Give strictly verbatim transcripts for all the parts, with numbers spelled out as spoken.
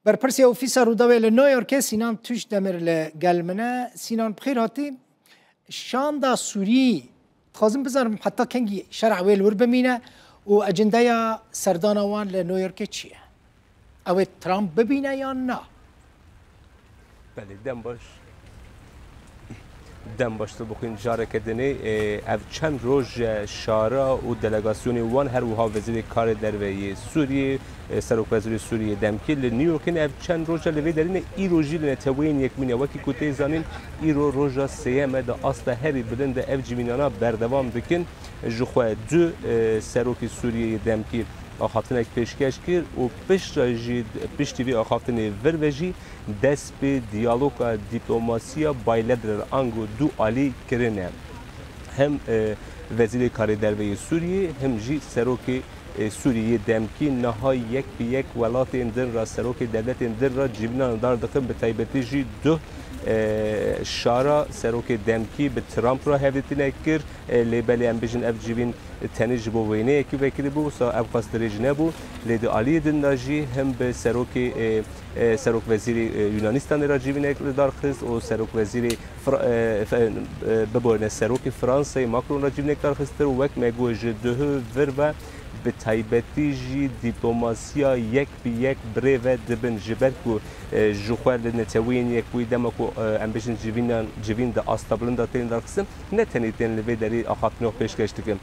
Berpirsê Ofîsa Rûdawê li New Yorkê Sînan Tûşdemir li gel min e. Sînan, bi xêr hatî. Şanda Sûrî, dixwazim bizanim heta kengî şer'a wê li wir bimîne û ecendeya serdana wan li New Yorkê çi ye? Ew ê Trump bibîne yan na? Belê, dem baş. Dem baş tu bixwîn careke dinê, e, ev çend roj e, şara û delegasyonê wan, her wiha Wezîrê Karê Derve yê Sûriyê, e, Serokwezîrê Sûriyê demkî li New Yorkê ne, ev çend roj e li vê derî ne, îro jî li Neteweyên Yekbûyî ne. Wekî ku tê zanîn, îro roja sêyem e, di asta herî bilind de ev civînana berdewam dikin. Ji xwe du, e, serokê Sûriyeyê demkî axaftinek pêşkeş kir û piştre jî, piştî vê axaftinê vir ve jî dest bi diyaloga diplomasiya bilateral ango du alî kirine. Hem, e, Wezîrê Karê Derve yê Sûriyê, hem jî serokê, e, Sûriyê demkî niha yek bi yek welatên din re, serokê dewletên din re civînan dar dixin, bi taybetî jî duh, e, şara serokê demkî bi Trump re hevdîtinek kir. E, lê belê em bijin ev civîn tenê ji bo wêneyekî vekirî bû, wisa ev xwest dirêj nebû. Lê di aliyê din de jî him bi serokê, e, e, serokwezîrê, e, Yunanistanê re civînek li dar xist û serokwezîrê Fra-, e, fe-, e, biborîne, serokê Fransayê Macron re civînek dar xistir û wek me got ji duhû vir ve bi taybetî jî diplomasiya yek bi yek birêve dibin, ji ber ku, e, ji xwe li Neteweyên Yekbûyî dema ku, e, em bijin civînan, civîn di asta bilind de tên darxistin, ne tenê tên li vê derê axaftinok pêşkeş dikin.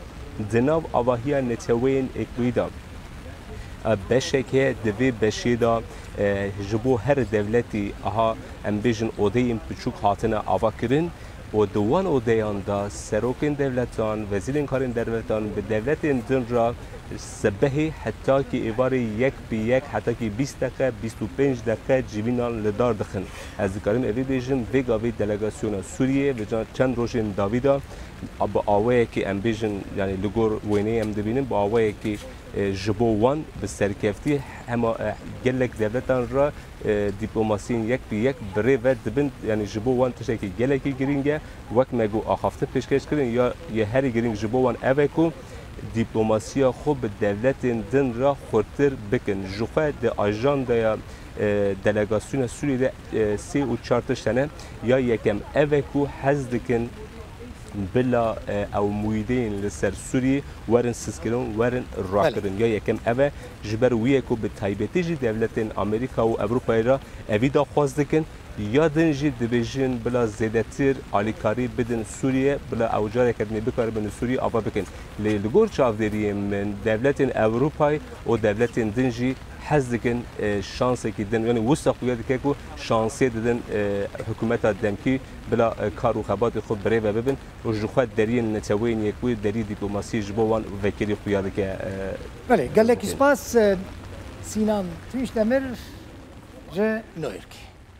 Di nav avahiya Neteweyên Yekbûyî de, e, beşek heye, di vê beşê de, e, ji bo her dewletî aha, em bêjin, odeyên piçûk hatine avakirin û di wan odeyan de serokên dewletan, wezîrên karên dewletan bi dewletên din re sibehê hetakî êvarê yek bi yek, hetakî bîst deqe, bîst û pênc deqe civînan li dar dixin. Ez dikarim evê bêjim, vê gavê delegasyona Sûriyê, vêca çend rojên dawî de, bi awayekî em bêjin, yanî li gor wêneyê em dibînin, bi awayekî, e, ji bo wan bi serkeftî hema, e, gelek dewletan re, e, dîplomasiyên yek bi yek birêve dibin, yanî ji bo wan tiştekî gelekî girîng e. Wek me got, axaftin pêşkeş kirin, ya yê herî girîng ji bo wan ev e ku dîplomasiya xwe bi dewletên din re xurtir bikin. Ji xwe di ajandaya, e, delegasyona Sûriyê de, e, sê û çar tişt hene. Ya yekem ev e ku hez dikin bila, e, ew muîdeyên li ser Sûriyê werin sizkirin, werin rakirin. Ya yekem ev e, ji ber wî ye ku bi taybetî jî dewletên Amerîka û Ewropayê re evî daxwaz dikin. Ya din jî dibêjin bila zêdetir alîkarî bidin Sûriyê, bila ew careke dinê bikaribin li Sûriyê ava bikin. Lê li gor çavdêriyên min, dewletên Ewropayê û dewletên din jî hez dikin, e, şansekî din, yanî wisa xuya dike ku şansê didin, e, hikûmeta demkî bila, e, kar û xebatê xwe birêve bibin û ji xwe deriyên Neteweyên Yekbûyî, deriyê dîplomasiyê ji bo wan vekirî xuya dike, e, Belê, gelekî spas, e, Sînan Tûşdemir ji New Yorkê.